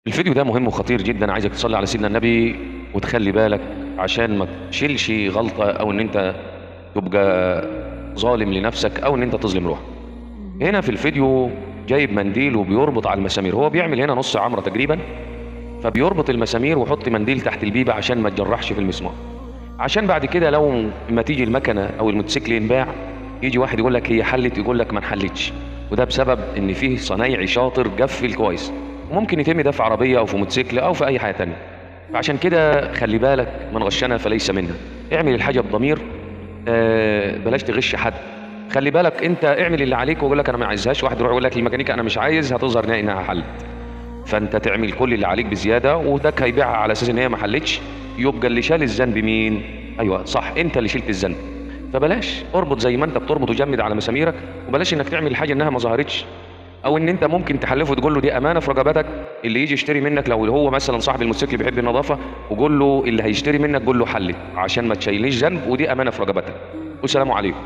الفيديو ده مهم وخطير جدا، عايزك تصلي على سيدنا النبي وتخلي بالك عشان ما تشيلش غلطة او ان انت تبقى ظالم لنفسك او ان انت تظلم روحك. هنا في الفيديو جايب منديل وبيربط على المسامير، هو بيعمل هنا نص عمرة تقريبا، فبيربط المسامير ويحط منديل تحت البيبة عشان ما تجرحش في المسمار، عشان بعد كده لو ما تيجي المكنة او الموتوسيكل ينباع يجي واحد يقول لك هي حلت، يقول لك ما انحلتش، وده بسبب ان فيه صنايعي شاطر قفل كويس، وممكن يتم ده في عربية او في موتوسيكل او في اي حاجة تانية. فعشان كده خلي بالك، من غشنا فليس منا، اعمل الحاجة بضمير، بلاش تغش حد. خلي بالك انت اعمل اللي عليك ويقول لك انا ما عايزهاش، واحد يروح يقول لك الميكانيكا انا مش عايز، هتظهر انها حلت، فانت تعمل كل اللي عليك بزيادة، وذاك هيبيعها على اساس ان هي ما حلتش، يبقى اللي شال الذنب مين؟ ايوه صح، انت اللي شلت الذنب. فبلاش اربط زي ما انت بتربط وجمد على مساميرك، وبلاش انك تعمل حاجة انها ما ظهرتش، او ان انت ممكن تحلفه تقول له دي امانه في رقبتك، اللي يجي يشتري منك لو هو مثلا صاحب الموتوسيكل بيحب النظافة، وقول له اللي هيشتري منك قول له حلت عشان ما تشيلنيش ذنب، ودي امانه في رقبتك. والسلام عليكم.